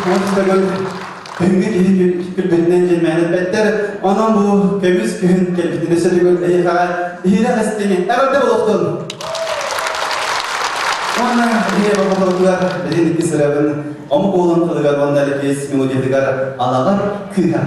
Уон төгүл күһүҥҥү киһи күлбүтүнэн диэн мээнэ эппэттэр. Онон бу көмүс күһүн кэлбитин өссө төгүл эһиэхэҕэ иһирэх истиҥ эҕэрдэ буолуохтун! Уонна биһиги болҕомтобутугар билигин икки сырыабын омук уолун тылыгар уонна лэкиэс мелодиятыгар Алаҕар кыыһа.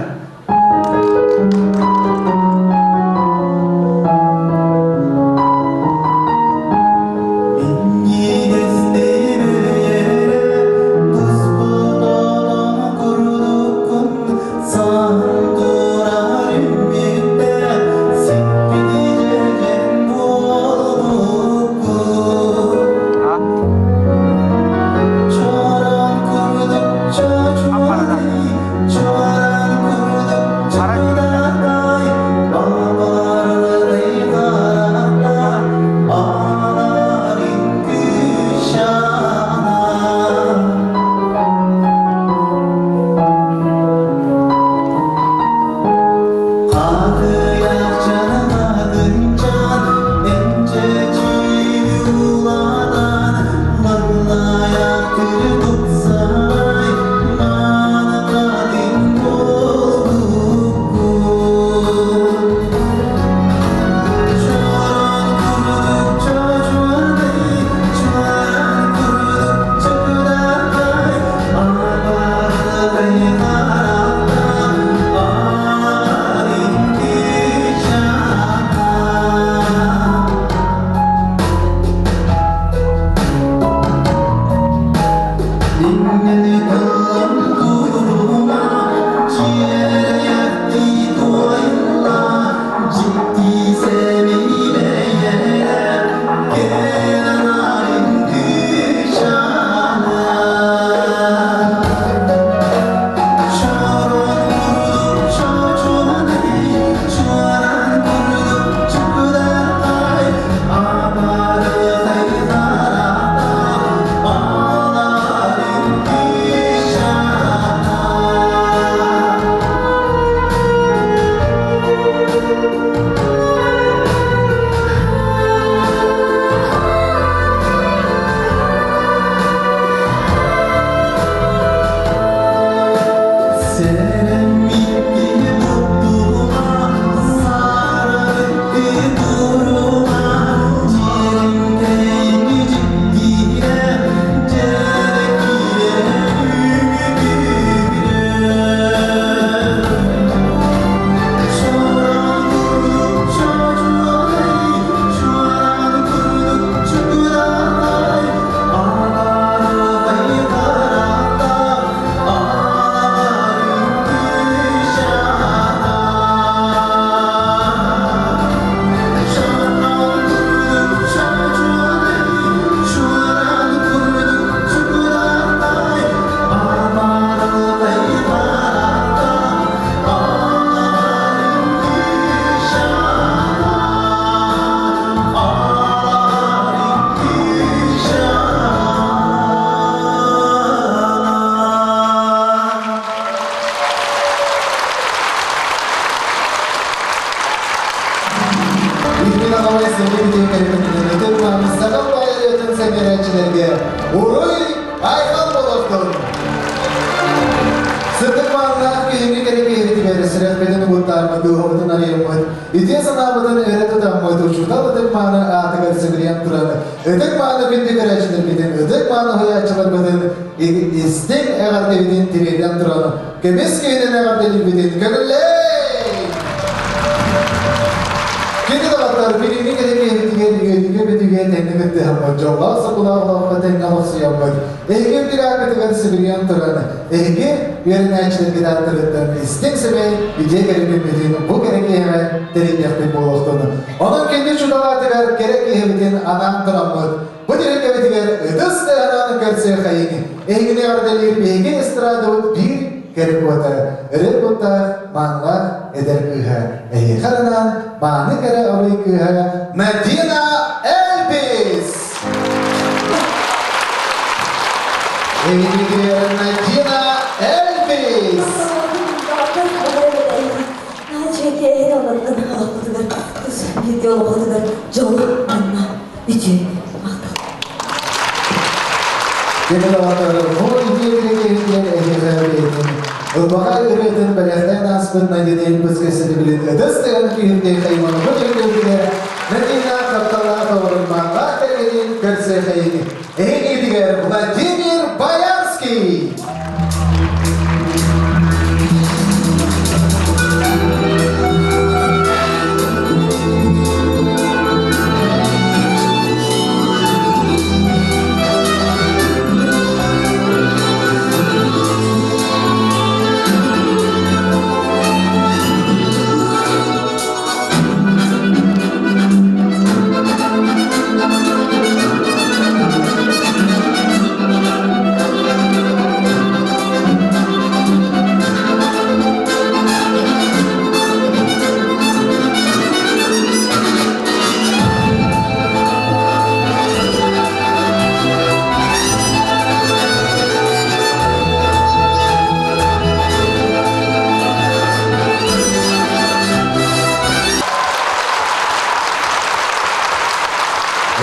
Ылбаҕай ырыатын бэлэхтээн ааспыт Надина Илбыска ситибилин ытыс тыаһын күүһүрдүөххэйин уонна бу түһүлгэтигэр Надина тапталлаах доҕорун мааннаах кэргэнин көрсүөххэйин. Эһигитигэр Владимир Боярский!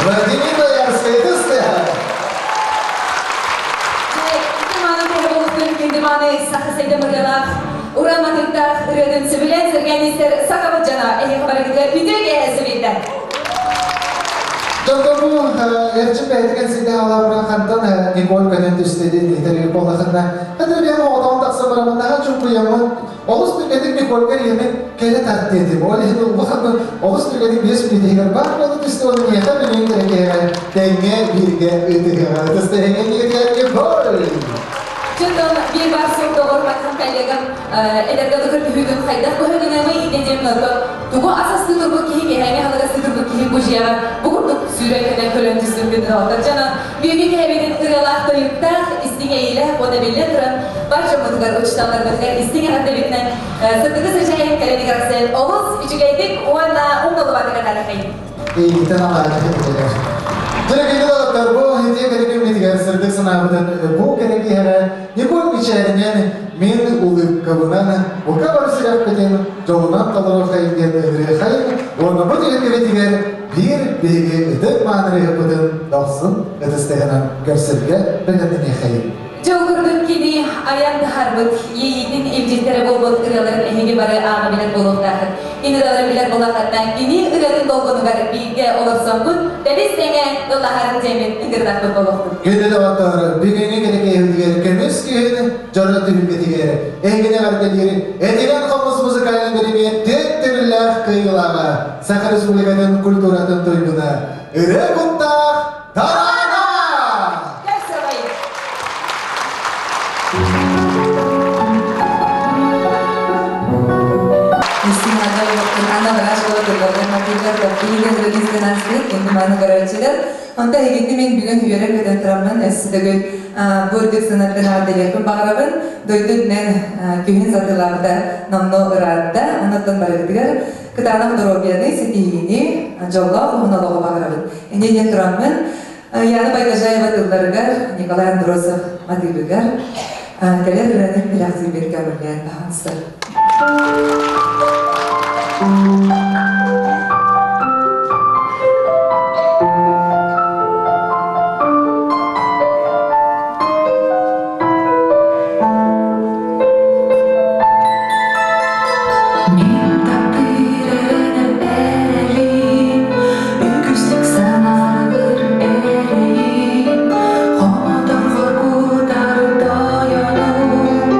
Владимир Боярскай тыстыһа. Саха сайдамырыалаах, уран матыктаах ырыатын сөбүлээн сэргээн истэр сахабыт дьоно эһиэхэ барыгытыгар үтүө киэһэ сүбэйдэ. Дьоҥҥо эрчим бэйэтигэр сидэ алабыран хантан Николь көтөн түстэ диэн иитэр буоллахына, хата биэм оҕотоҕун тахсан бараммын наһаа чуҥкуйаммын олус түргэтик Никольга ийэмин кэлэ тарт диэтим. Ол иһин улахан олус түргэтик 5 мүнүүтүгэр баар буола түстэ уонна миэхэ билигин кэрэкэҕэ тэҥҥэ бииргэ ыытыһыаҕа. Ытыс тэһиҥҥэ Николь! Чөтөн биир бар суох доҕор Максим коллегам эдэргэ көрдүһүүтүн хайдах быһыгынамый инне диэн норго тугу асастыы турбут киһи киһээҥи халыгастыы турбут киһи бу дьиэҕэ бу курдук сүүрэн кэлэн көлөн түстүм күн дьонон бүгүҥҥү киһибитин ырыалаах тойуктаах истиҥ эйиилээх уонна биллэн туран бар дьоммутугар учууталларбытыгар истиҥ эҕэрдэбитинэн сырдыгы сыдьаайын кэлэнигэр арсен олус үчүгэйдик уонна умнуллубатык атаарахайын. Эйигиттэн алаадьы кэлэр. Дорогие доҕоттор, бу итии кэрэ күммүтүгэр сырдык санаабытын бу кэрэ киэһэҕэ Николь мичээринэн мин улыбкабынан бука бары сүрэхпитин дьолунан толоруохайын диэн ыҥырыахайын уонна бу түгэн биир биһиги ытык маанырыһыппытын дохсун ытыстыһынан көрсөргө бэлэмнэниэхэйин. Дьол курдук кини айан таһаарбыт иэйиитин илдьиттэрэ буолбут ырыаларын эһиги бары ааҕа билэр буолуохтааххыт. Кини ырыаларын билэр буоллаххытына, кини ырыатын долгунугар бииргэ олорсоммут, тэбис тэҥэ ыллаһарын дьиэмин ыҥырдахпыт буолуохпут. Күндү доҕоттор, бүгүҥҥү кэрэкэйбитигэр көмүс күһүн дьоро түһүлгэтигэр эһигини эҕэрдэлиир Этигэн хомус музыкальнай бириэмийэ түөрт төгүллээх кыайыылааҕа Саха Республикатын культуратын туйгуна ырыа куттаах Тарана! Кэс Анна Барашкова тылларга матыыгар таптыыга регистрацияны күндү мааны көрөөччүлэр. Онто эһигитти мен бүгүн үөрэн көтөн тураммын өссө төгүл бу үрдүк санаттан эҕэрдэлиэхпин баҕарабын. Дойду үрдүнэн күһүн сатыылаабыта номнуо ыраатта. Онон барыгытыгар кытаанах доруобуйаны, ситиһиини, дьоллоох уһун олоҕу баҕарабын. Инньэ диэн тураммын Яна Байгожаева тылларыгар, Николай Андросов матыыбыгар кэлэр ырыаны бэлэхтиирбэр көҥүллээн таһаанстар. Мин таптыыр эрэлим, үгүстүк санаабыр эрэйим, хомотор хоргутар тойонум,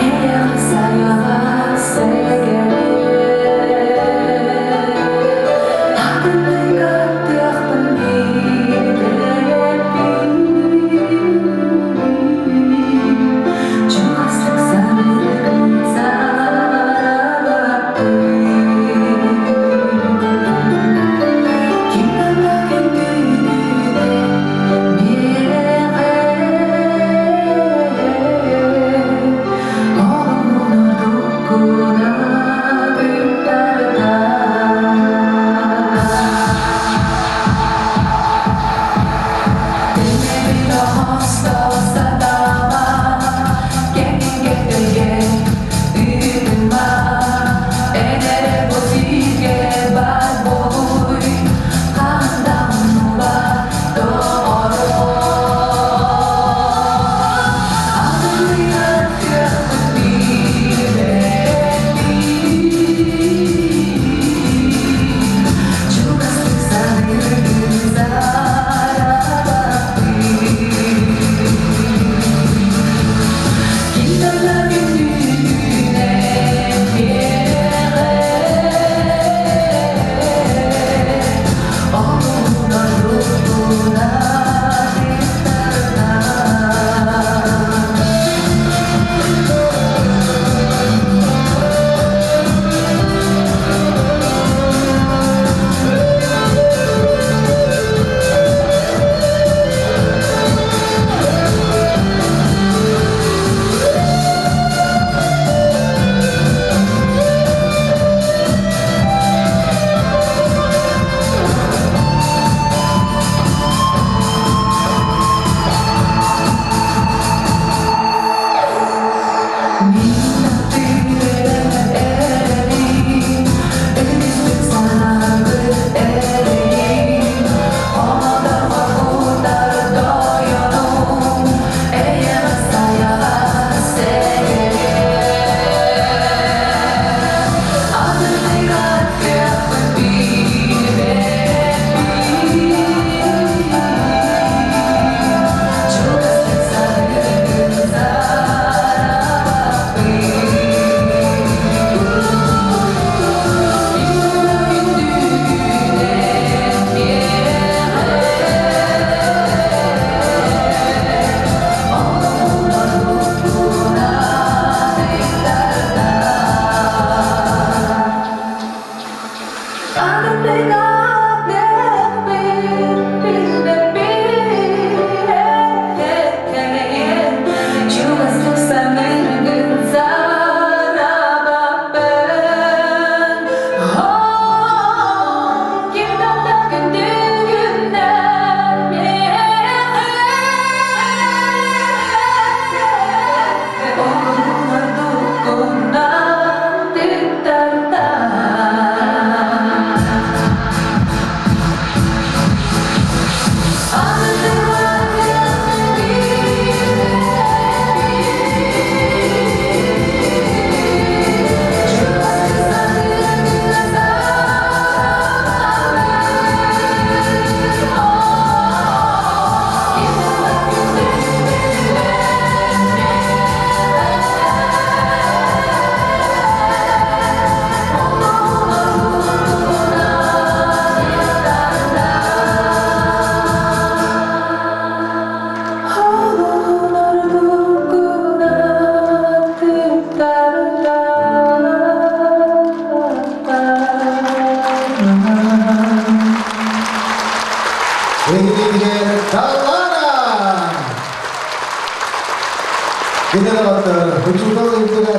эйэҕэ сайаҕас сэгэрим. Атыннык аттыахпын билбэппин, чугастык саныыргын саарабаппын. Ким да күндүнү миэхэ Оҕонордуккуна күн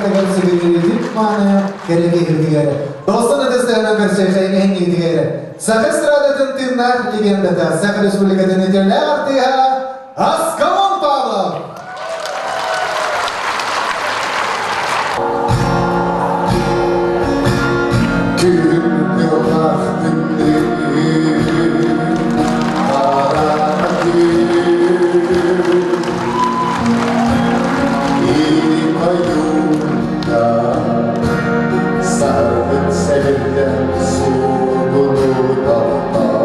эстрадатыгар сүгүрүйбүт мааны кэрэ киһибитигэр, Достон ытыстарынан көрсүөхэ иһиннигитигэр Саха эстрадатын тыыннаах легендата, Саха Республикатын үтүөлээх артыыһа Аскалон Павлов! Күн тыллах Саргын сэлэллэн суугуну таптаа.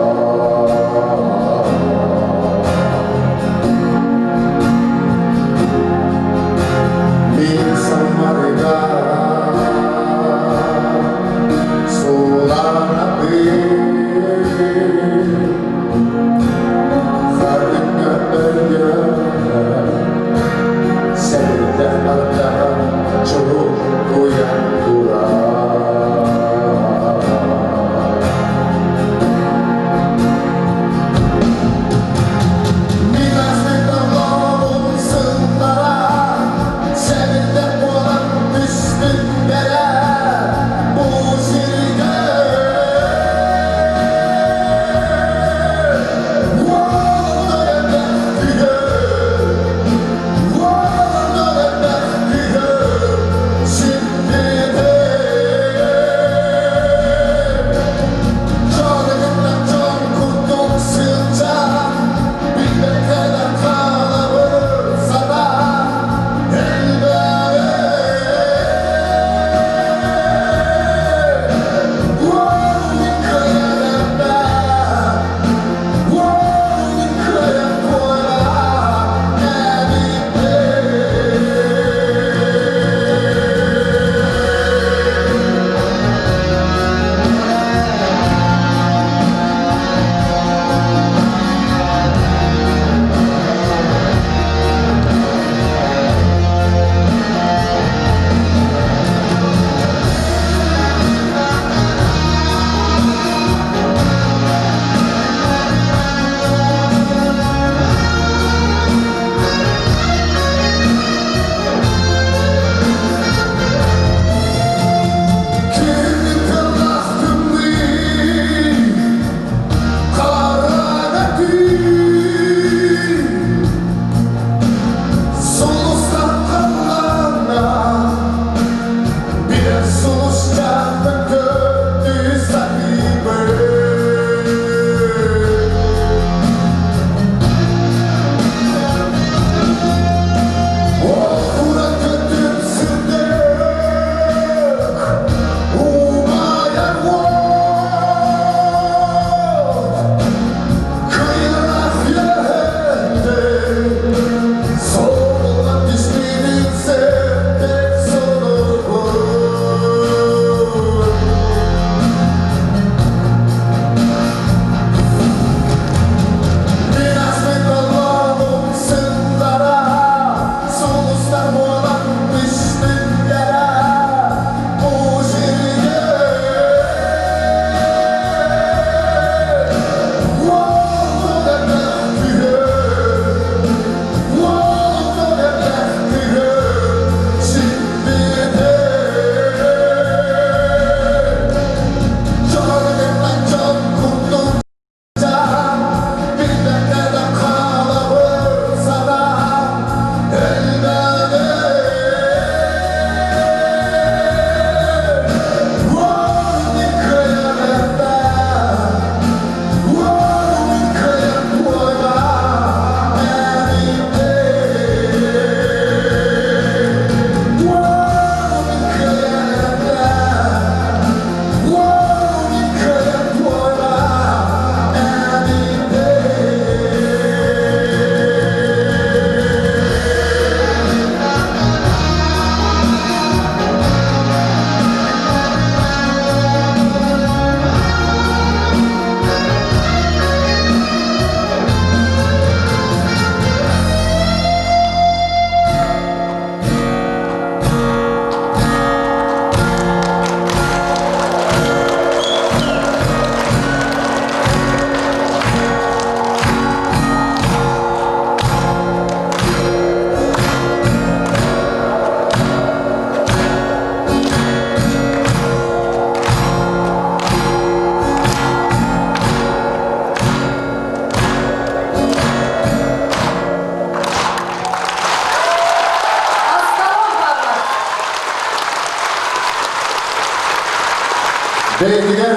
Бэйэтигэр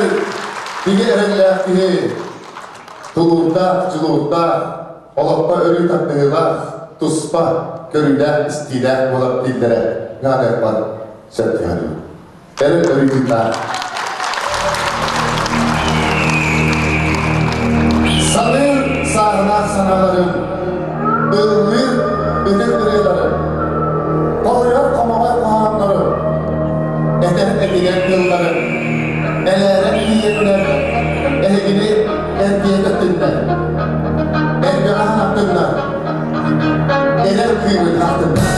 бигэ эрэллээх киһи тулуурдаах, дьулуурдаах, олоххо өрүү тардыһыылаах, туспа көрүүлээх-истиилээх буолар дииллэрэ наадыахпар сөп түһэрим. Эрэл өрүү тыыннаах. Саныыр саарынаах санааларым, ыллыыр ытык ырыаларым, хоһуйар хомоҕой хоһооннорум, этэр этигэн тылларым, элээрэн тиийэннэр эһигини эргийэ көттүннэр, эргэҕэ санаттыннар, эдэр кыымын ахтыннар.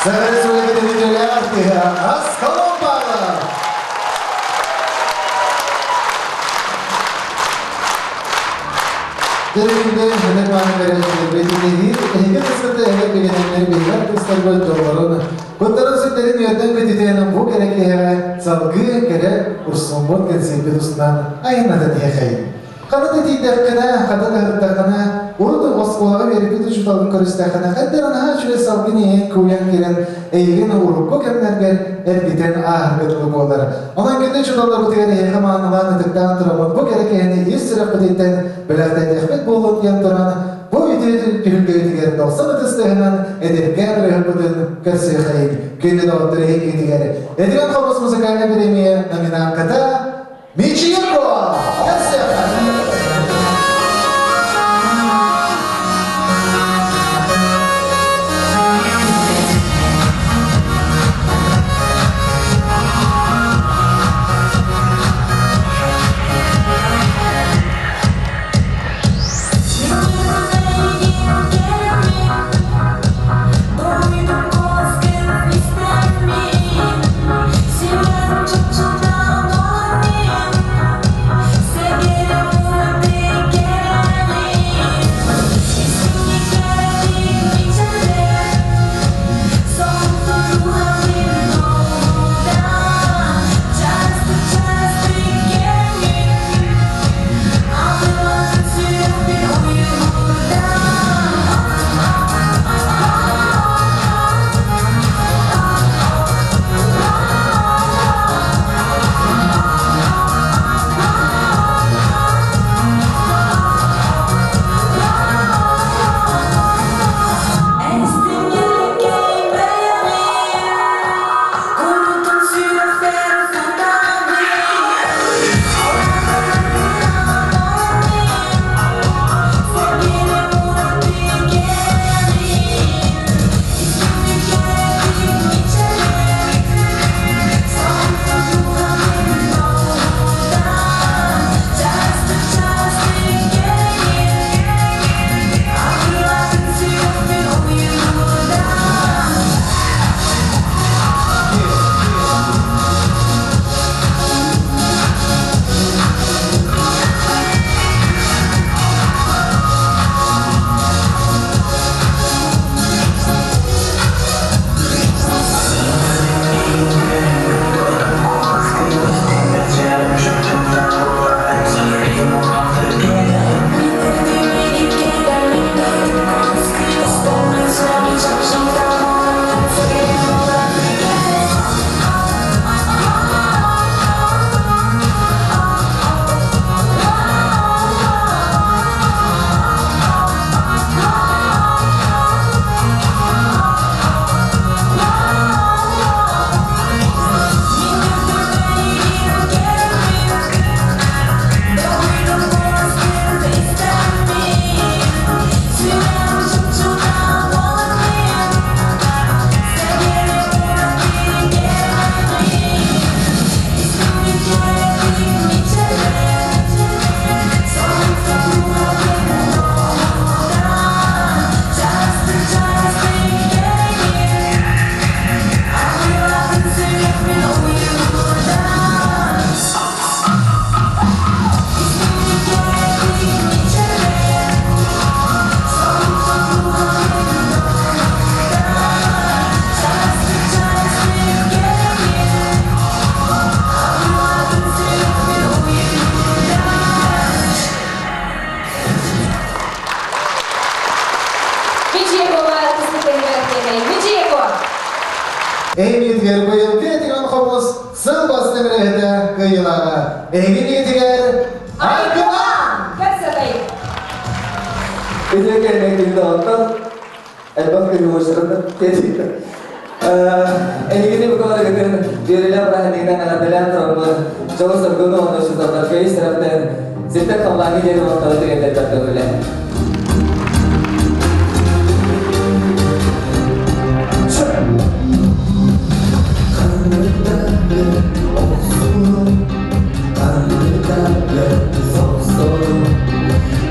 Саха Республикатын үтүөлээх артыыһа Аскалон Павлов! Дөрүндэ Ханар мааны бэрээччилэрбитин эһиги тыскыта эһэр бигэнэннэр биһиги артыыстарбыт дьоллорун, куттарын сүрдэрин үөрдэн көтүтэн бу кэрэ киэһэҕэ салгыы кэрэ урсуммут кэнсиэрбит устунан айанната тиэхэйин. Ханна да тиийдэххинэ, ханна да ыһыктаххына, урут оскуолаҕа үөрэппит учууталгын көрүстэххинэ, хайдах наһаа үчүгэй салгын иһин кууйан киирэн, эйигин урукку кэмнэргэр эргитэн ааһарга дылы буолар. Онон күндү учууталларбытыгар эһиэхэ маанылаан ытыктаан тураммыт бу кэрэ киһини ис сүрэхпититтэн бэлэхтэтиэхпит буолуон диэн туран, бу үтүө түһүлгэтигэр дохсун ытыс тыаһынан эдэркээн ырыаһыппытын көрсүөххэйин. Күндү доҕоттор эһигитигэр Эдигэн Хомус музыкальнай премия номинантката Мичиенко! Көрсүөххэ! Мичиекова Мичиекова! Эһигитигэр быйылгы этигэн хомус сыл бастыҥ үлэһитэ кыайыылааҕа. Эһигитигэр Айгылаан! Кэпсэтэй! Итини кэннэ кини элбэх көмөҕөччүлэрин тиэтиитэ. Эһигини букаларыгытын үөрүүлээх бырааһынньыгынан эҕэрдэлээн тураммын, дьолу-соргуну уонна учууталларга ис сүрэхтэн сиртэн халлааҥҥа диэри махталы тириэрдэрбэр көҥүлэ.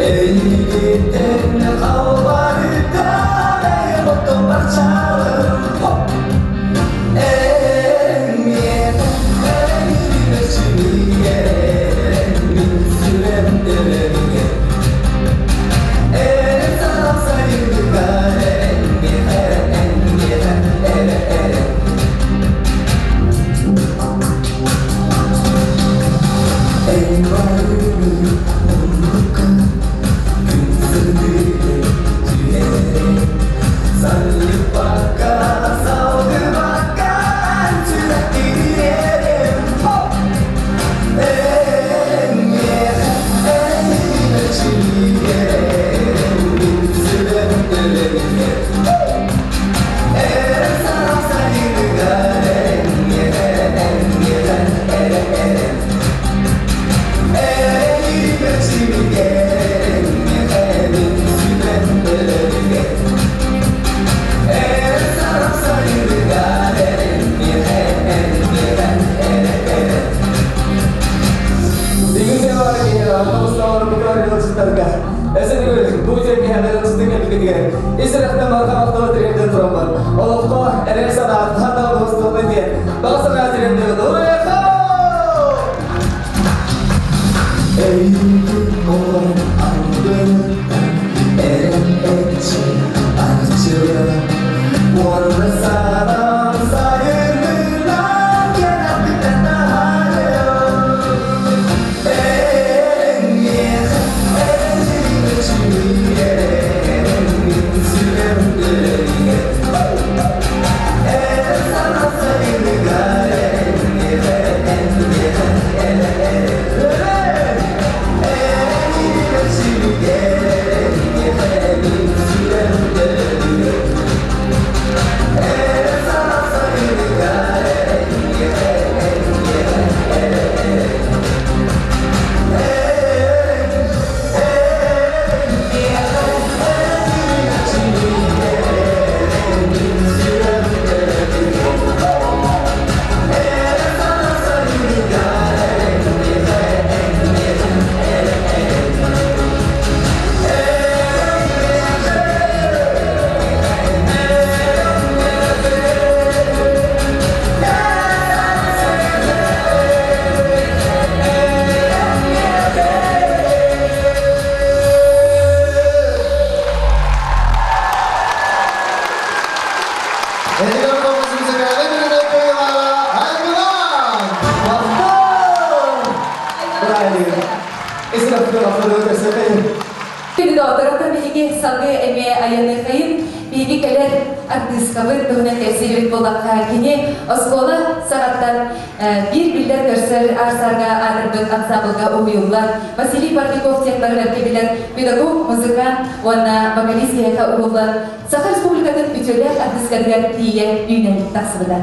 Эйигиттэн халбарыта Эдигар Томас музыкальный билимэ кыайыылааҕа Айгылаан! Махтал! Правильно. Күнү доҕотторго биһиги салгыы эмиэ айаныахайын биһиги кэлэр артыыскабыт туһунан кэпсиирбит буоллахха кини оскуола саҕаттан биир биллэр көрсөр арсарга аатырбыт ансаамбылга уһуйуллар Василий Парников диэн бары бэркэ билэр педагог, музыкант уонна вокалист киһиэхэ уһуллан Саха Республикатын үтүөлээх артыыскатыгар тиийэ үүнэн тахсыбыта.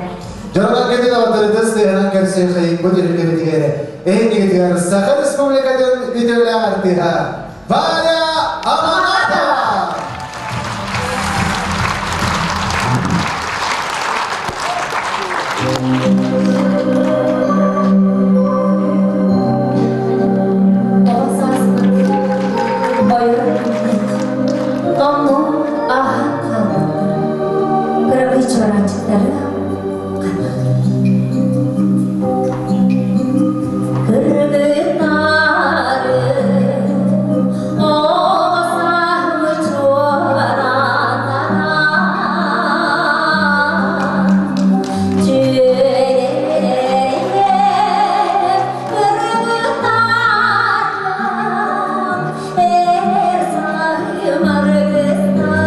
Дьоннор кэлин оҕотторутус тыаһынан көрсүөххэйин бу түһүлгэбитигэр эһигитигэр Саха Республикатын үтүөлээх артыыһа Валя Аманатова! Оҕо сааспыт ойор күммүт, Онну ааһан хаалбыттар, Кыракый чуораанчыктары Кыргыттары оҕо сааһым чуорааннара Дьүөрэлэрэ кыргыттарым эр сааһым аргыстара.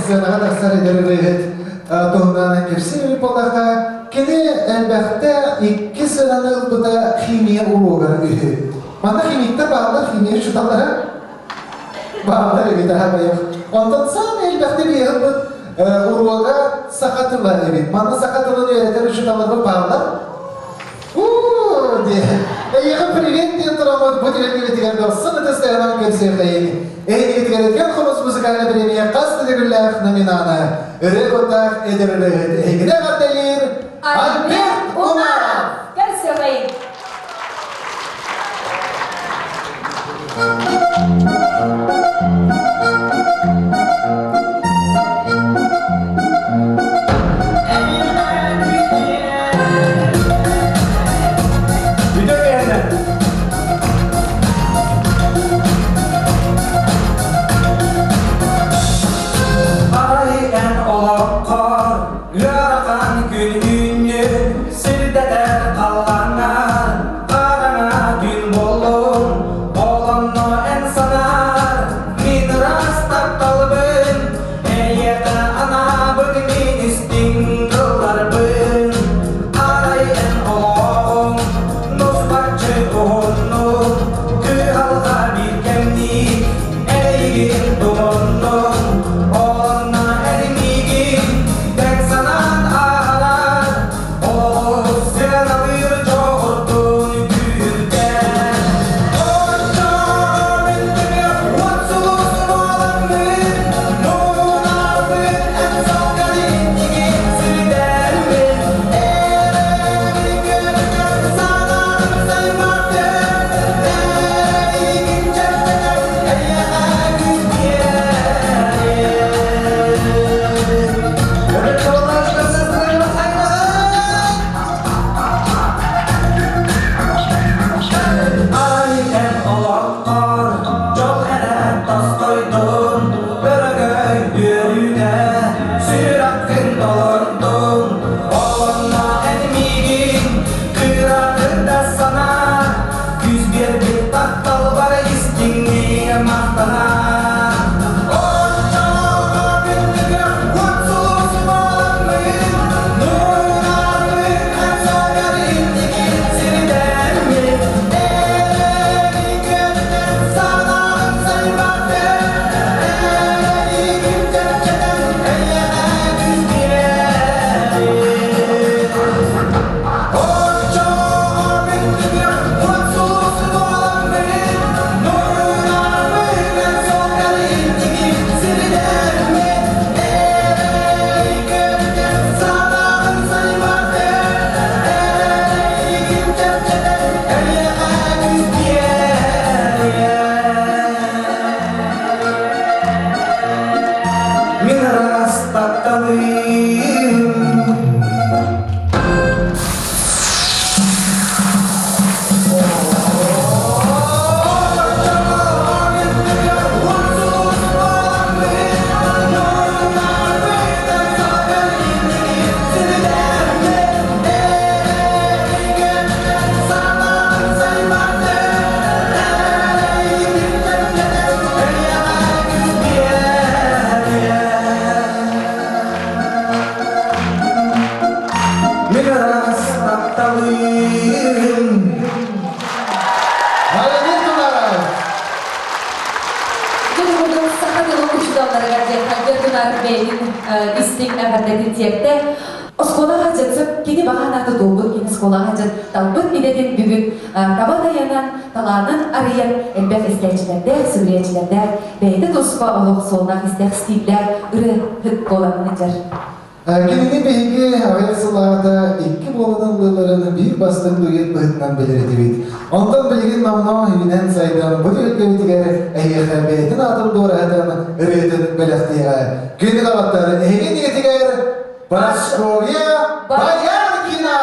сценаҕа тахсар эдэр ырыаһыт туһунан кэпсиир буоллахха, кини элбэхтэ икки сыананы ылбыта химия уруогар үһү. Манна химиктэр бааллар, химия учууталлара бааллар эбит аһабайах. Онтон саамай элбэхтэ биэһин уруога саха тыла эбит. Манна саха тылын үөрэтэр учууталларбыт бааллар. Уу диэн. Эйиэхэ привет диэн тураммыт бу түгэн дохсун ытыстайынан көрсүөххэйиҥ. Эһигитигэр Өтгөн хомус музыкальнай премия хас да төгүллээх номинана ырыа куттаах эдэр ырыаһыт эһигини эҕэрдэлиир Альберт Умаров! Көрсүөххэйиҥ! Бүтө кэһэнэ. Арай эн олоххор ыарахан күн үүннүн, сирдэтэр халлааннар, хараҥа күн буоллун, олонно эн санаар, мин ыраас тапталбын, эйиэхэ анаабыт мин истиҥ тылларбын. Арай эн олоҕуҥ нус-баччы уһуннук, кыһалҕа биир кэмниир, эйигин тумуннун, онно эн миигин тэҥ санаан ааһар, олус сыаналыыр дьоҕурдун күүрдэр. Оччоҕо мин уот сулус буоламмын, муҥунарбын эн салгын иннигин сирдэрбин, эрэйин көрүгэр сананым сайматын, эйигин чэпчэтэр эйиэхэ Ай эн олоххор дьол эрэ тосхойдун, өрөгөй үөрүүтэ сүрэххин толордун. Олонно эн миигин кыратык да санаа, күүс биэрбит тапталбар истиҥниҥ махтана. Оччоҕо күндүгэр уот сулус буоламмын, нуурарбын эн саҕар иннигин сирдэммин, эрэйин көтүтэн санаҕын сайбатын, эрэйигин чэпчэтэн эйиэхэ күүс биэрэбин. Оччоҕо күндүгэр уот сулус буоламмын, нуурарбын эн саҕар иннигин сирдэммин, эрэйин көтүтэн санаҕын сайбатын, эрэйигин чэпчэтэн эйиэхэ күүс биэриэм. Мин ыраас тапталым. Мин ыраас тапталым. Альберт Умаров! Дьон курдук саха тылын учууталларыгар диэн Альберт Унаров бэйэтин истиҥ эҕэрдэтин тиэртэ. Оскуолаҕа дьыт кини баҕа санаата туолбут кини оскуолаҕа дьыт талбыт идэтин бүгүн таба тайанан, талаанын арыйан элбэх истээччилэрдээх, сүгүрүйээччилэрдээх, бэйэтэ туспа олох суоллаах истээх стиллээх ырыаһыт буолан сылдьар. Кинини биһиги аҕыйах сыллааҕыта икки буолан ыллыыларын биир бастыҥ дуэт быһыытынан билэр этибит. Онтон билигин номнуо үүнэн сайдан бу түһүлгэбитигэр эһиэхэ бэйэтин аатын дуораһытан ырыатын бэлэхтиэҕэ. Күндү доҕоттор, эһиги иннигитигэр Прасковья Бояркина!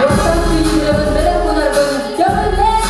Оттон күүһүрөбүн бэлэх гынарбын көҥүллээ!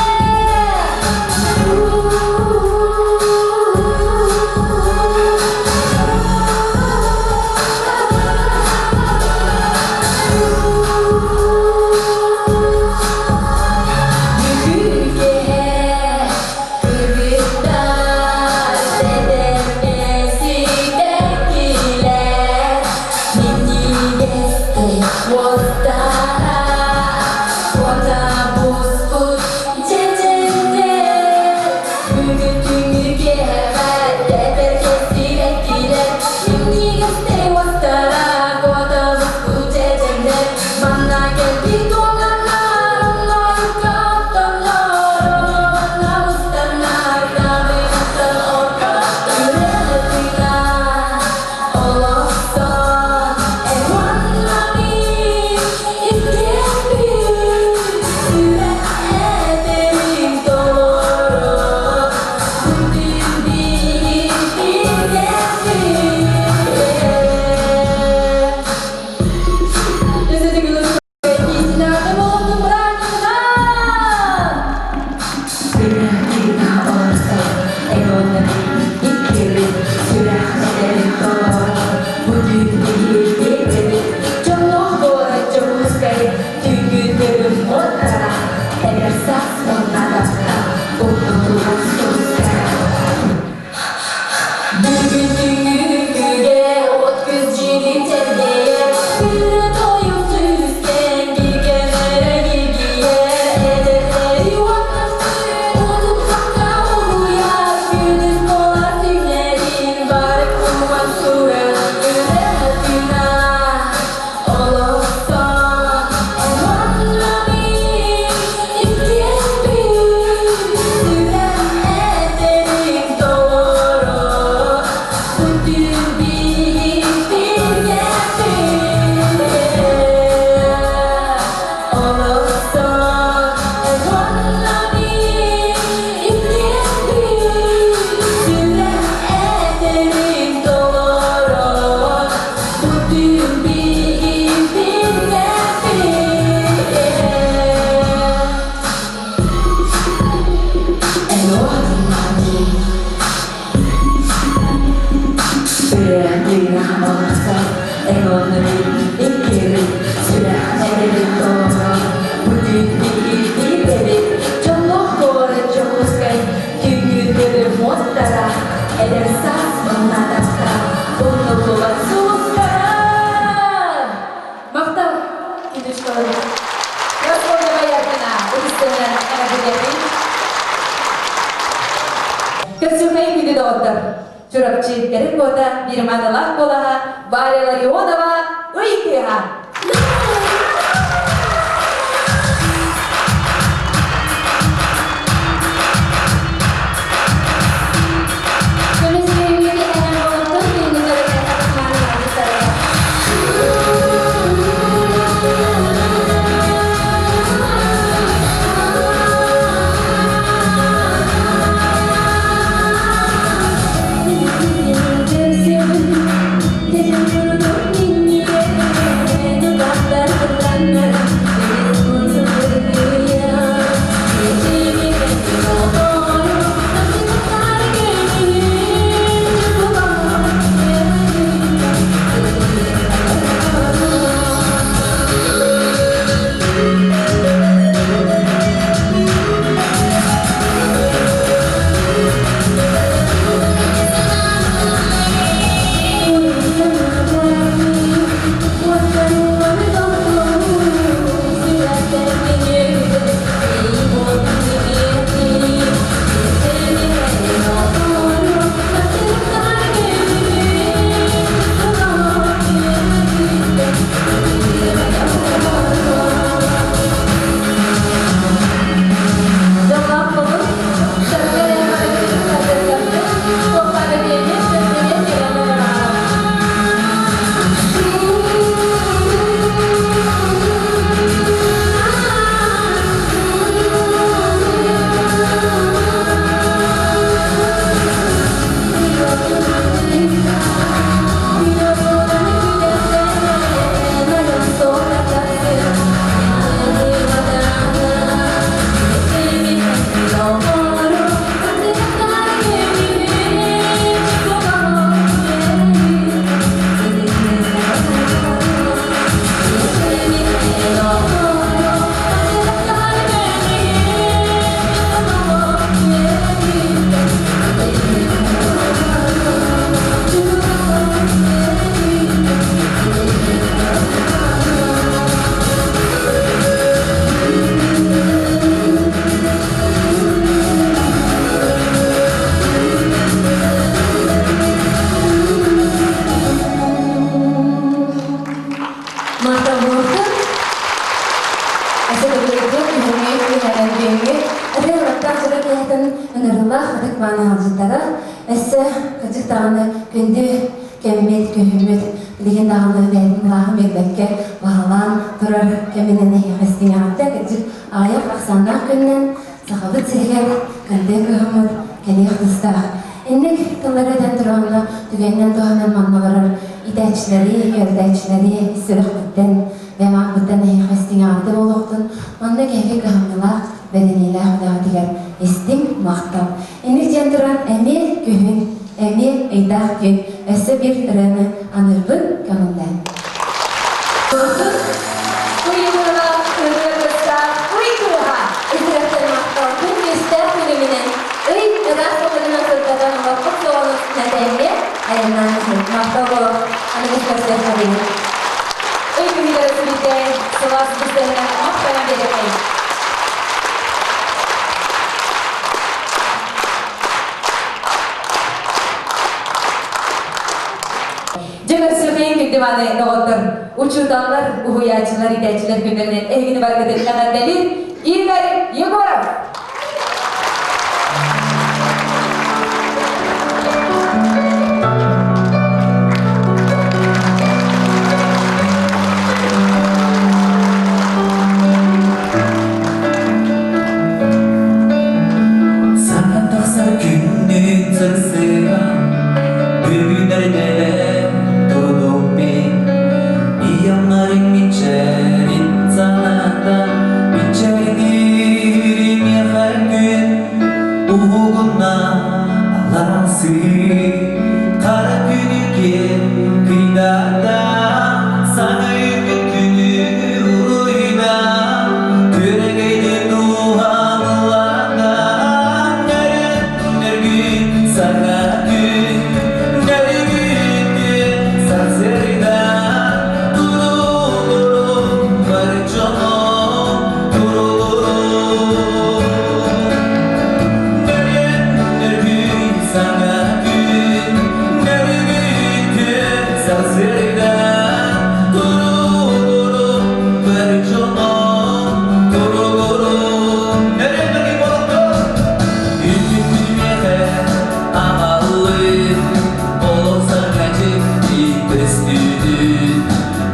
Тыына олохсо, экономи иккири, сүрэх эрэбит толоро, бүтүн биһиги дьоллоох куорат Дьокуускай күҥҥү көрөр муостара, эдэр саас муннатахта, умнуллубат сулустара! Махтал, Китушкалары. Прасковья Бояркина, ытыстыны эҕэрдэлиэхпин. Көрсүөххэ күндү доҕоттор! Чурапчы кэрэ куота биир маанылаах куолаһа Варя Ларионова Ый кыыһа! Мантан Әсәтөбүлүгү күһүҥҥү киэһэнэн бүгүҥҥү ырыа-ыллыктаах дьоро киэһэтин ыҥырыылаах ытык мааны ыалдьыттара өссө кырдьык даҕаны күндү кэммит, күһүммүт билигин даҕаны бэйэтин ырааһын биэрбэккэ баһылаан турар кэминэн эһиэхэ истиҥэҕиттэ кырдьык аҕыйах ахсааннаах күнүнэн Сахабыт сиригэр кырдьык кыһыммыт кэлиэх тустаах. Инник тыллары этэн тураҕына түгэнинэн туһанан манна олорор иитээччилэри, үөрэтээччилэри сүрэхпиттэн, бэйэм ааппыттан эһиэхэ истиҥэҕитэ буолуохтун, манна киһиги кыһамньылаах, бэриниилээх үлэҕитигэр истиҥ махтал. Инник диэн туран эмиэ күһүн, эмиэ ыйдаах күн өссө биир ырыаны аныырбын көҥүллээн. Туймуна ырыа кытта ый кыыһа итирэхтэн махтал күн күүстээх күлүмүнэн ый ыраас былырынан сырдатан олорбут суолун нэтэҥҥэ айаннаан иһин махтал буолуох аныгыс көрсүөххэ диэри. Ый күнүгэр сүрүтэ сылаас быстыһынан махтанан биэрэхэйин. Дьэ көрсүөххэйин күндү мааны доҕоттор, учууталлар, уһуйааччылар, иитээччилэр күннэринэн эһигини барыгытын эҕэрдэлиир Игорь Егоров! Саҥа тахсар күннүн сырсыга Бүгүн эрдэлээн турдум мин Ийэмнэрим мичээрин санатан Мичээрдиирим Сарсыарда туругуру бары дьоно туругуру Өрөмөргө болоттор Үтүктүмэхэ аҕаллы олох саҥа дьикти көстүүтүн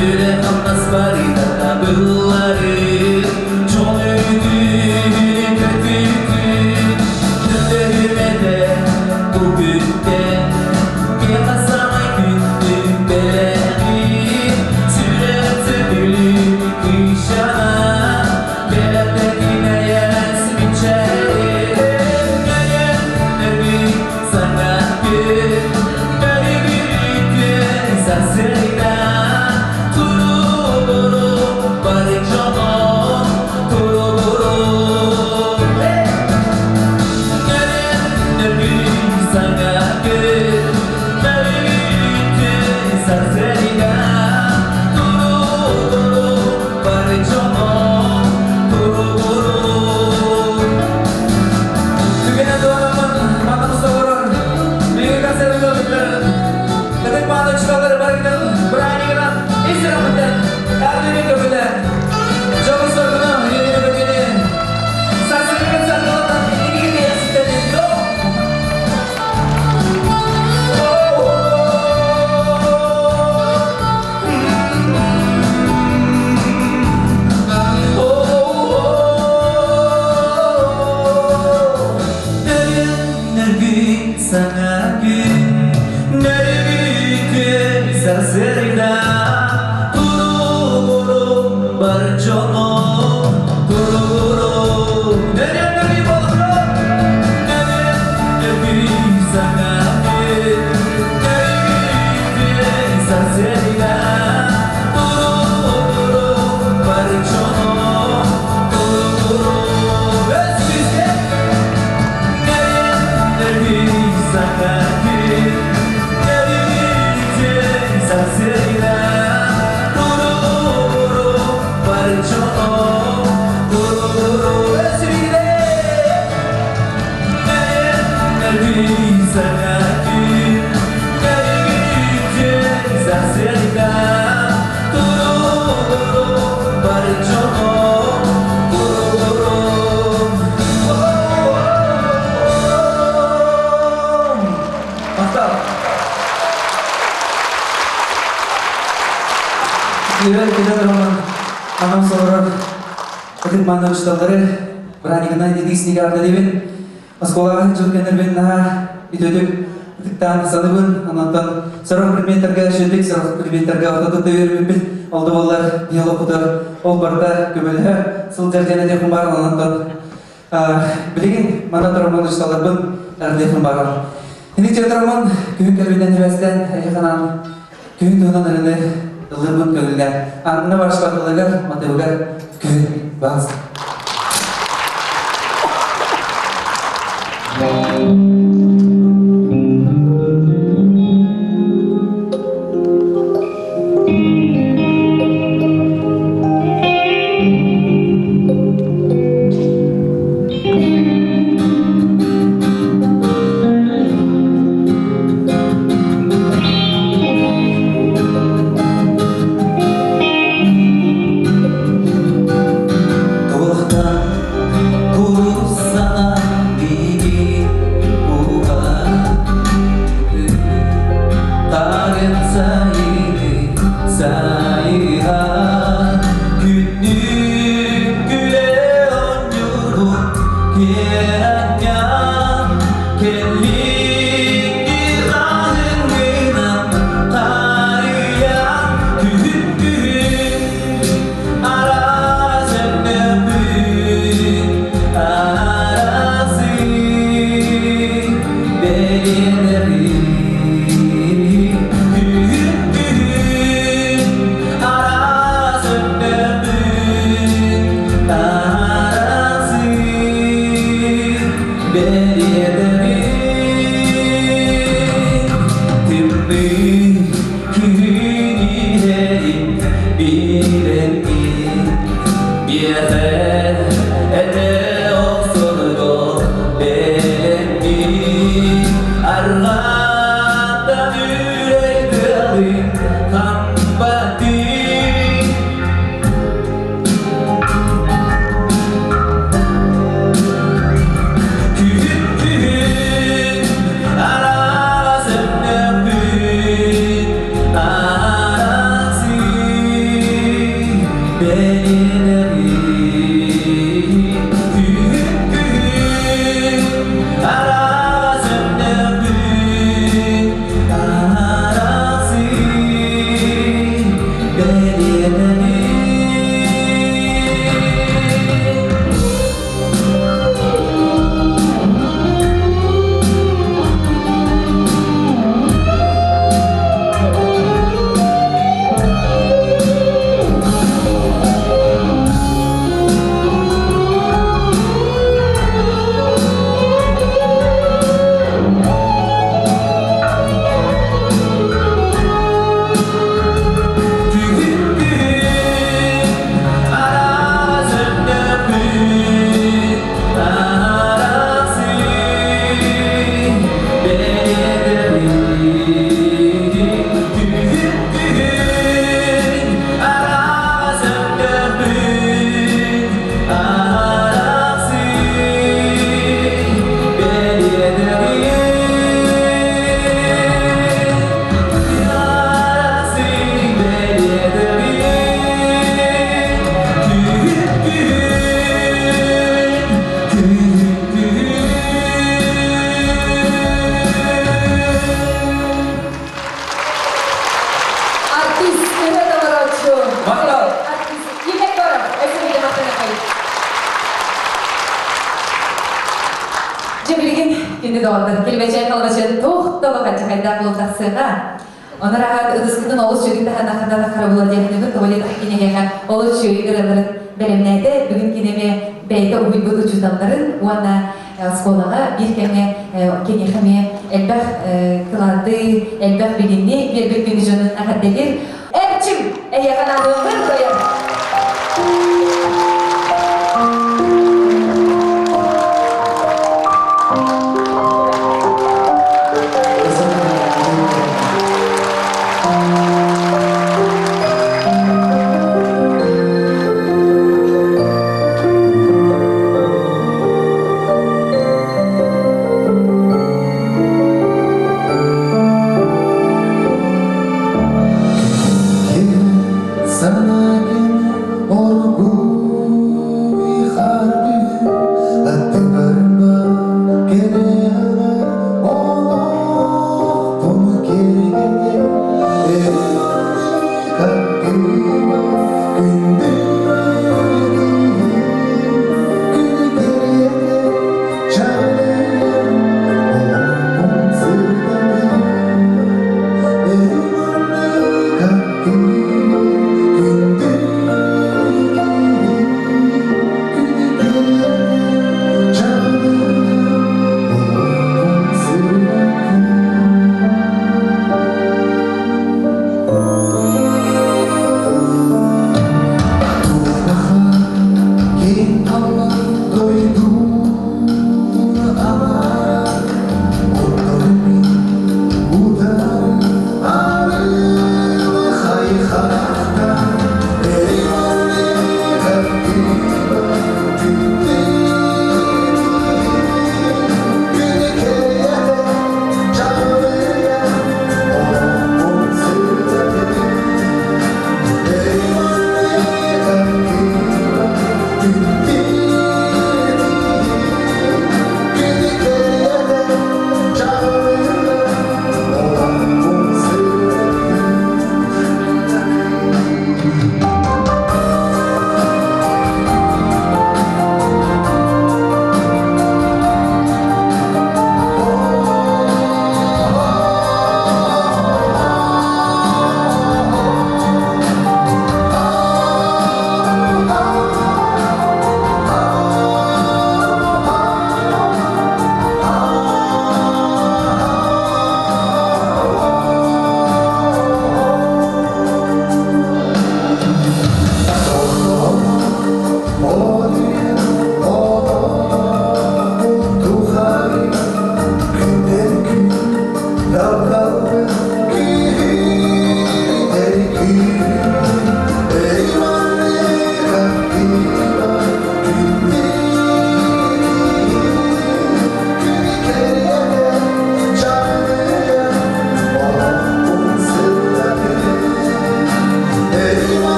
Үлэ-хамнас барыта табылларын Дьон үтүн көтүтүн Төтөрүмэтэ бу күнтэн Киэхэ саҥа күндү бэлэҕин Сүрэх сөбүлүүр кыысчаана Бэлэхтэтин эйэс мичээрин Өрүн саҥа күн Өрүгүрүтүн сарсыарда Туругуру бары дьоно Туругуру Саҥа күн, нөргүтүн сарсыарда туругуру бар дьоно туругуру нөргү болхо нөргү саҥа күн, нөргүтүн сарсыарда туругуру бар дьоно туругуру өс күүскэ Киирэн кэлэн роман анам солорор ытык манна учууталлары бырааникынан итииснигэ ардалыбын оскуолаҕа дьыл кэннэрбин наһаа үтүөтүк ытыктаан саныбын ононтон сорох предметтерге шүтүк сорох предметтерге ортоту төйөрбүппүт ол да буоллар биолог ол барыта көмөлөһө сылдьар диэн этиэхпин баар ононтон билигин манна тураммын учууталларбын ардыахпын баарам Ини театраммын күһүн кэлбитинэн эбэстэн эйэханан күһүн туһунан ырыны ыллырбын көҥүллээн Анна Барышпатылыгар матыбыгар күһүн баас. Туохтан курус санаан биһиги доҕоттор, килбэчээн халбачын туох да улахан чахайдаах буол тахсыаҕа. Онор аһаат ытыскытын олус үчүгүн таһанаххына тахара була диэхтибит, тоҕо диэтэх кинигэҕэ олус үчүгэй ырыаларын бэлэмнээтэ. Бүгүн кини эмиэ бэйэтэ уһуйбут учууталларын уонна оскуолаҕа биир кэмҥэ киниэхэ эмиэ элбэх кылааты, элбэх билиини биэрбит күнү дьонун эҕэрдэлиир. Эрчим, эйиэхэ наадыахпын кыайар.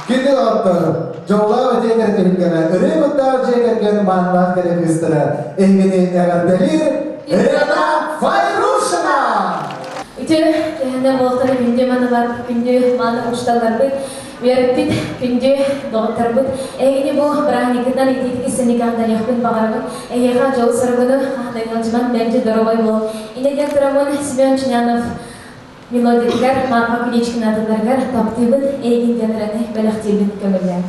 Күндү доҕоттор, дьоллоох дьиэ кэргэн ырыа куттаах дьиэ кэргэн мааннаах кэрэ кыыстара эһигини эҕэрдэлиир Ирина Файрушина! Үтүө киһинэ буолтара күндү маналар, күндү мааны учууталларбыт, үөрэппит күндү доҕотторбут. Эһигини бу бырааһынньыккытынан итиитик истинник эҕэрдэлиэхпин баҕарабын. Эһиэхэ дьол-соргуну, хаһан ыалдьыман, мэлдьи доруобай буол. Инньэ диэн тураммын Семен Ченянов. мелодиятыгар Марфа Куличкина тылларыгар таптыыбын эйигин диэн ырыаны бэлэхтиирбин көҥүллээн.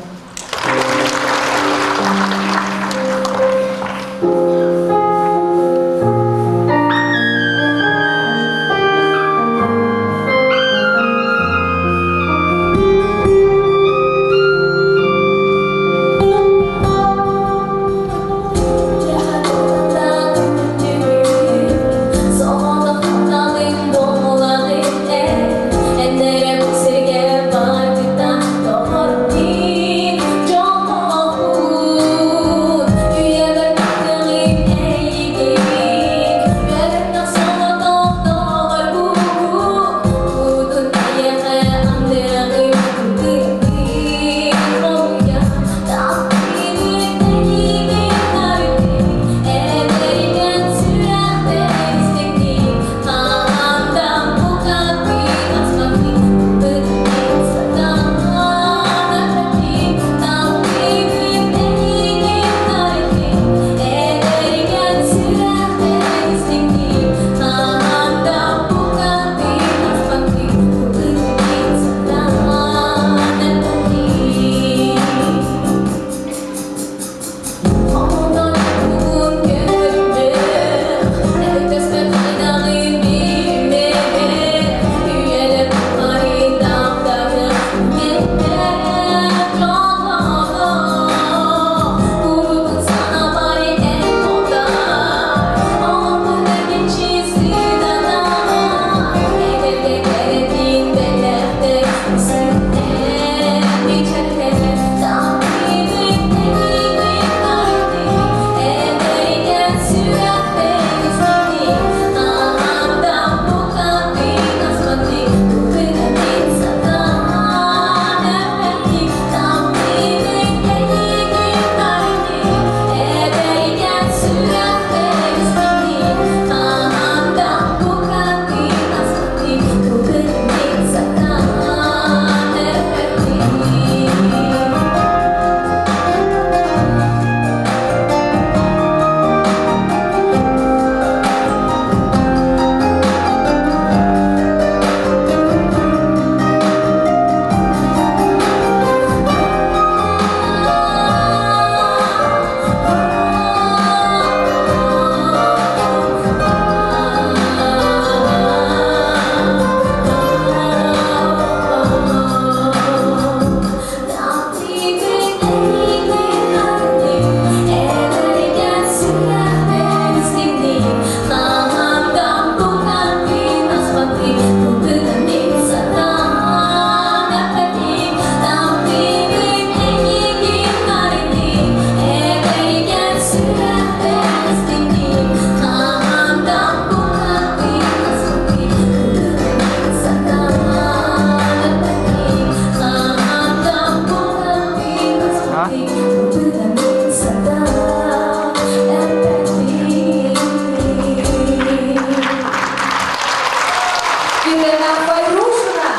Елена Файрушина!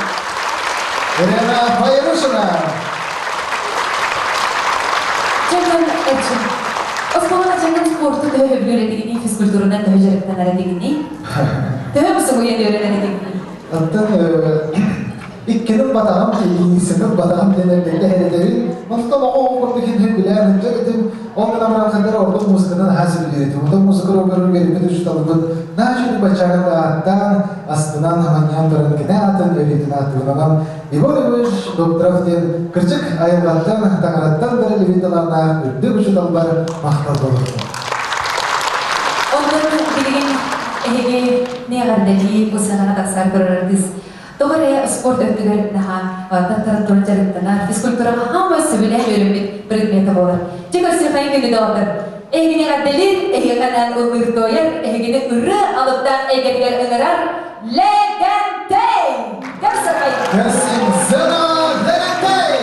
Елена Файрушина! Чөкөн эчи. Оскуолаҕа дьаҥын спорту төһө сөбүлүүр этигиний, физкультуранан төһө дьарыктанар этигиний? Төһө бусугуйан үөрэнэр этигиний? Оттон иккинин батаҕым, иисинин батаҕым диэн эрдэргэ эрэдэбин. Онтон оҕо оҕо курдук иһин билээн ынча этим. Ол гынан баран хандар ордук музыканан аһаа сөбүлүүр этим. Онтон музыка уруогар үөрэммит учууталбыт наачыны баччааҕын ааттаан, астынан, хаманньаан туран кини аатын өлүүтүн ааттыынан Егор Егорович Докторов диэн кырдьык айылҕаттан, таҥараттан бэриллибит талааннаах үрдүк учууталбар махтал буолуохтун. Онтон билигин эһиги эҕэрдэлии бу сыанаҕа тахсар көрөр артыыс тоҕо эрэ спорт өттүгэр наһаа таттаран дьарыктанар, физкультураҕа хаамай сөбүлээн үөрэммит предмета буолар. Дьэ көрсүөххэйин күндү доҕоттор! Эһигини эҕэрдэлиир, эһиэхэ ыллыыр туойар, эһигини ырыа алыптаах эйгэтигэр ыҥырар Лэгэнтэй! Көрсүөххэйин! Көрсүҥ сына Лэгэнтэй!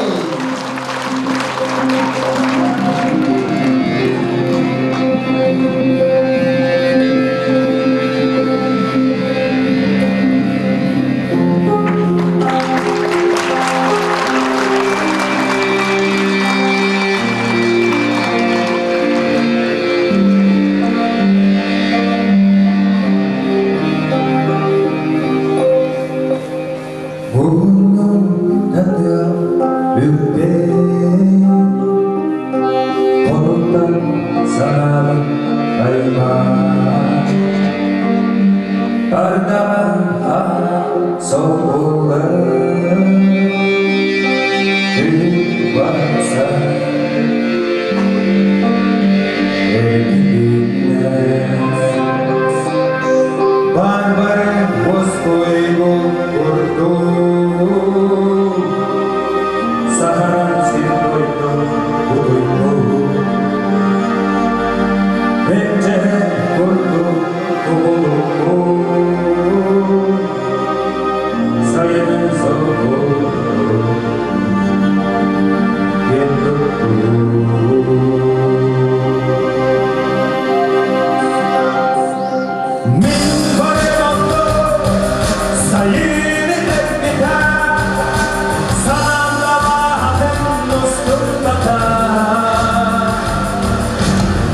Соҕулар күн барса Барбары уоскуйбут курдук Саһаран сир дойду утуйбут Мэлдьэһэ курдук кубулуппут Сайынын солбут Киэн туттуу Мин барымаммын сайыны кэлбитэ Санаамдабаатын устурбата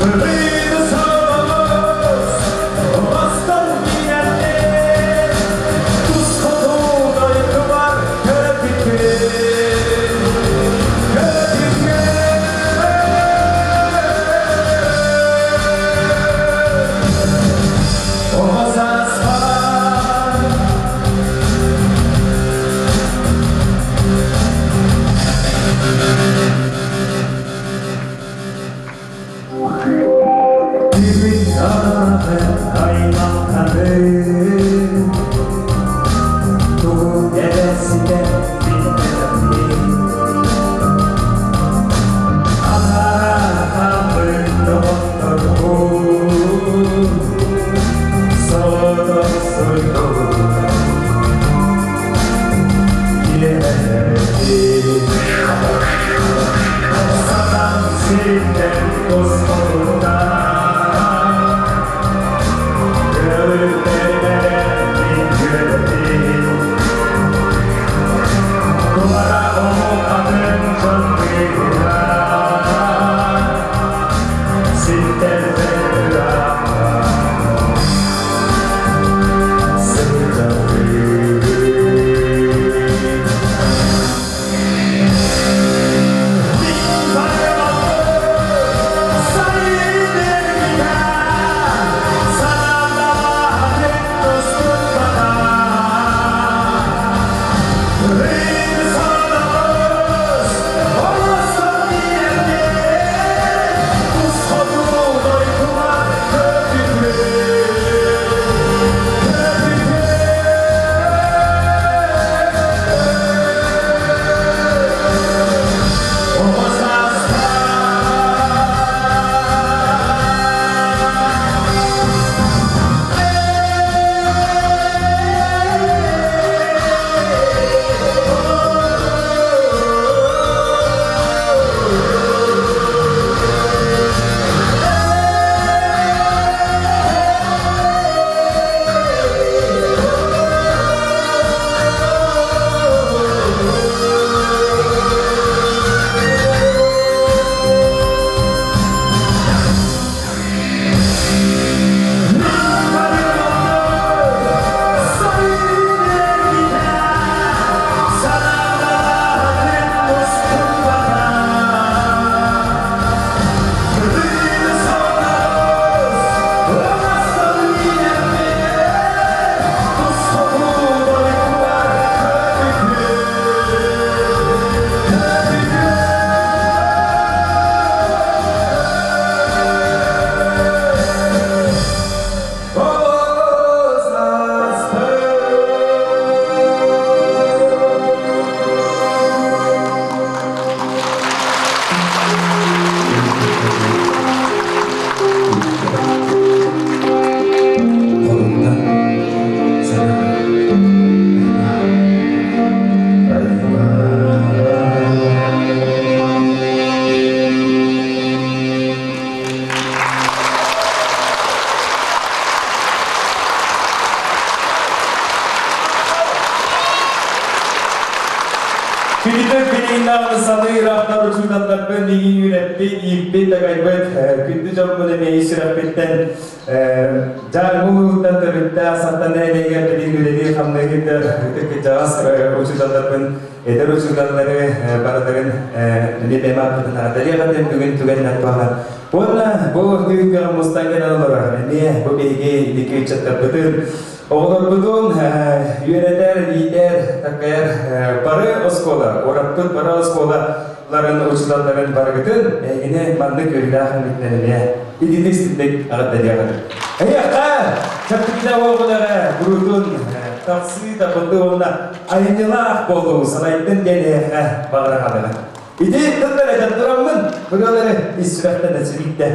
Ырыыны соломус оҥостон киирэрдин Тус хоту дойдубар көтүтүн Көтүтүн Оҕо сааспар Бүгүн ааҕы аймахтары Тугу эрэ ситэ билбэтэхпин Аһара доҕотторбун Соҕотох суруйбут Киэһэрдим Сатан сиртэн тосхолуттан Өлүктэрбэр күөттим Туора омук атын дьон быыһыгар Сиртэн ыраахтан сылдьабын. Kolumdan sana Күндүтүк билигиннээҕи саныыр ахтар учууталларбын миигин үөрэппит, ииппит, такайбыт күндү дьоммун эмиэ сүрэхпиттэн Дьаарбуҥ төрүттээх сахтан нэһилиэгэр билигин үлэлии хамныыһыттар ытык кырдьаҕас учууталларбын, эдэр учууталлары барыларын эмиэ бэйэм ааппытын аҕаталыах этим бүгүн түгэнинэн туһанан. Уонна бу түһүлгэҕэ мустан кэлэн олорор эмиэ бу биһиги инники ыччаттарбытын Оҕолорбутун үөрэтэр, иитэр, такайар бары оскуола, куораппыт бары оскуолаларын учууталларын барыгытын эһигини маннык үөрүүлээх үмүтүнэн эмиэ итинник истинник аҕытта диэҕин. Эһиэхэ чэпчэкилэ оҕолоро куруутун тахсыы табыллыы уонна айымньылаах буолуу салайдын диэн эһиэхэ баҕара хаалыаҕын. Ити тыллар этэн тураммын, ырыалары ис сүрэхтэн эсибиттэ.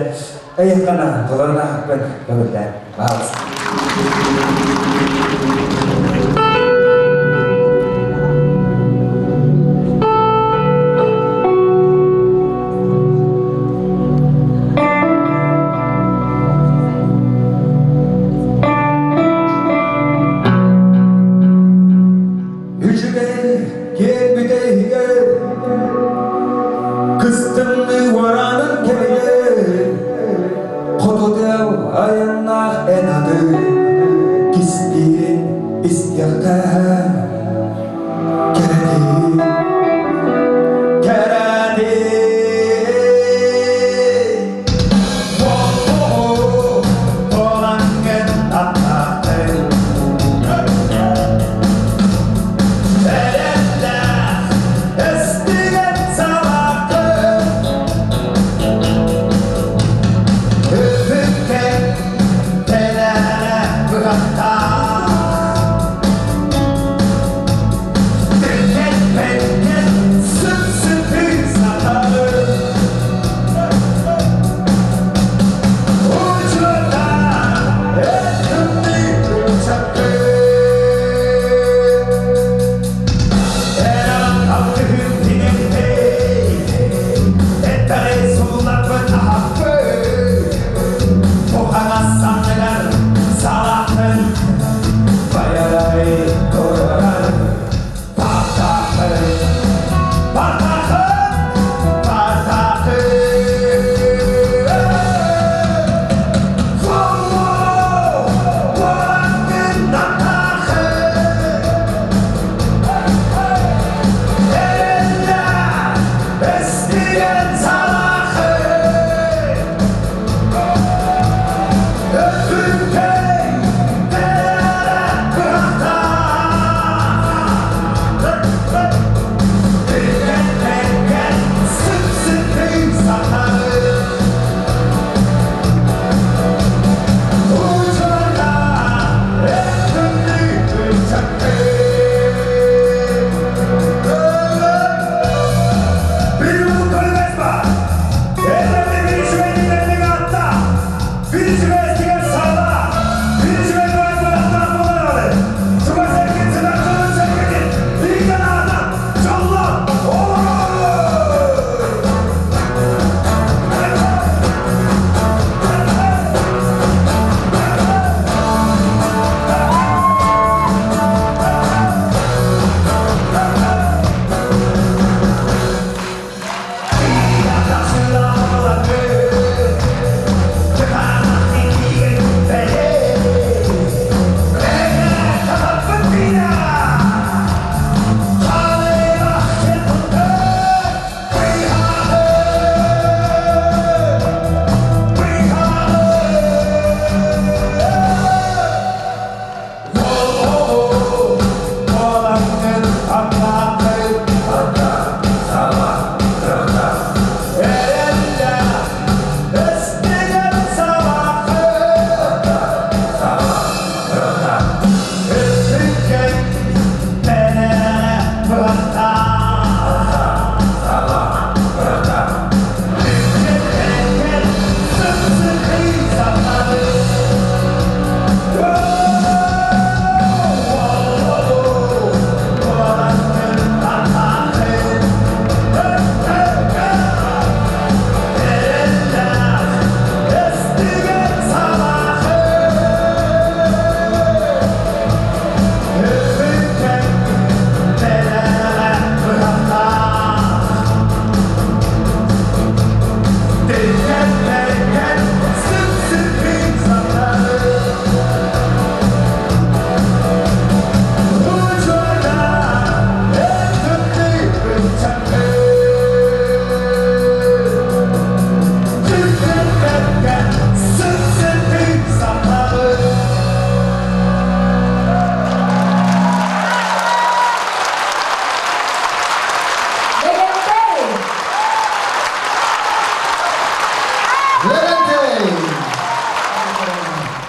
Эйэххана толорун аахпын көҥүллээн баалыс. Үчүгэй киэҥ бүтэйигэр кыстыҥны уораанын кэмигэр хоту айаннаах эн аты кистиирин истиэххэ кэрэтин кэрэтин Толанген аттаатын Эстигэн салаакын Үпүккэ тэлээрэ быһахтаах.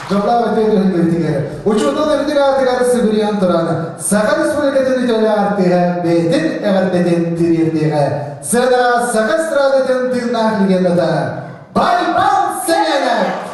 Дьоллоох үтүө түһүлгэбитигэр учуутал үрдүк аатыгар сүгүрүйэн туран Саха Республикатын үтүөлээх артыыһа бэйэтин эҕэрдэтин тириэрдиэҕэ. Сыанаҕа Саха эстрадатын тыыннаах легендата Байбал Сэмэнов!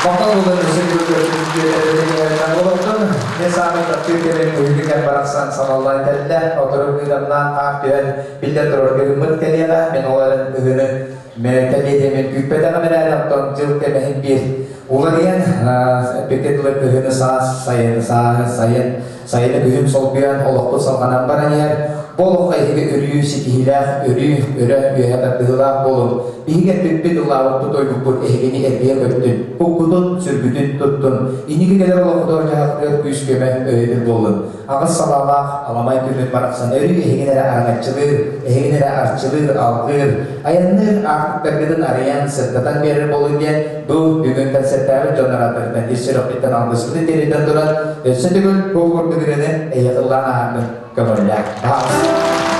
Махтал буолан өссө көрсүбүт олохтон не самый таптыыр кэлин күһүҥҥү кэм барахсан салаллан кэллэ. Отору кыыдамнаан хаар түһэн биллэн турар кыһыммыт кэлиэҕэ. Мин ол эрэн кыһыны кэлиэ күүппэтэҕим эрээри оттон дьыл кэмэһин биир уларыйан эппиккэ дылы кыһыны саас, сайыны сааһы, сайын сайыны күһүн солбуйан олохпут салҕанан баран иһэр. Бу олоххо эһиги өрүү ситиһиилээх, өрүү өрө үөһэ тардыһыылаах буолуҥ. Биһиги эппиппит, ыллаабыппыт, ойбуппут эһигини эргийэ көттүн, куккутун, сүргүтүн туттун. Инники кэлэр олоххутугар дьаһахтыгар күүс-көмө өйөбүл буоллун. Аҕыс салаалаах аламай күммүт барахсан өрүү эһигин эрэ араҥаччылыыр, эһигин эрэ арчылыыр, алгыыр, айанныыр аартыктаргытын арыйан, сырдатан биэрэр буолун диэн бу бүгүн концертаабыт дьоннор ааттарыттан ис сүрэхпиттэн алгыспытын тириэтэн туран, өссө төгүл бу курдук ырыаны эйиэхэ ыллаан ааһарбын көҥүллээх. Баҕалаах.